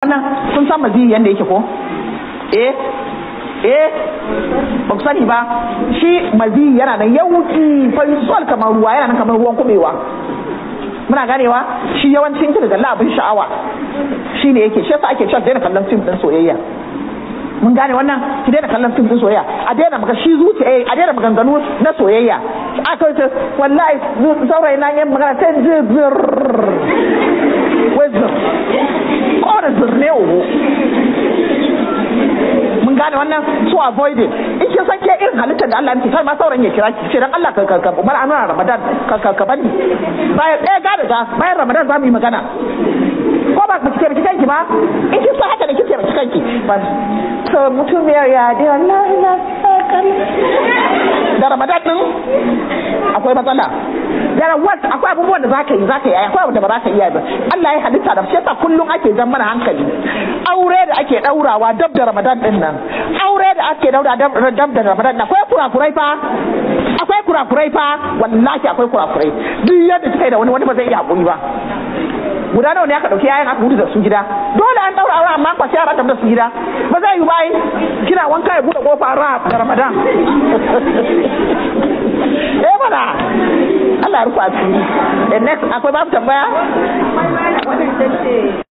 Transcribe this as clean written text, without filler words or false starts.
Wannan kun san maziyi yanda yake ko? Eh eh, ba ku sani ba. Shi maziyi yana nan yauki farisol kamar ruwa, yana nan kamar ruwan kubewa. Muna ganewa? Shi yawancin kika ga abin sha'awa shi ne yake, shi yasa ake cewa daina kallon fim din soyayya. Mun gane wannan? Ki daina kallon fim din soyayya, a daina maka shi zuciya, a daina maganganu na soyayya. Aka ce wallahi saurayi na yin magana sai zir wai zir ko da zir ne, oho. Mun gane wannan? So avoid it. In kin san ke irin halittar da Allah ya miki, kar ma sauran ya kira ki ce dan Allah ka bar anuna Ramadan, ka bani bayan ɗaya ga daga bayan Ramadan za mu yi magana. Ko ba ki taimaki kanki ba? In kin san haka ne, ki taimaki kanki ba. So mutum ya ya dai wallahi na da Ramadan din akwai matsala. There are what, akwai abubuwan da zaka yi, zaka yi, akwai abu da ba za ka iya ba. Allah ya halitta da shi yasa kullum ake jan mana hankali. Aure da ake daurawa dab da Ramadan din nan, aure da ake daura dab da Ramadan nan, akwai kurakurai fa, akwai kurakurai fa, wallahi akwai kurakurai. Duk yadda kika yi da wani, wani ba zai iya hakuri ba. Guda nawa ne aka dauki yayan aka gudu da su gida? Dole an daura aure amma kwashi yara da su gida, ba zai yi bai kina wanka ya bude kofa ra da Ramadan. Eh mana, Allah ya rufa asiri. Next, akwai babu tambaya?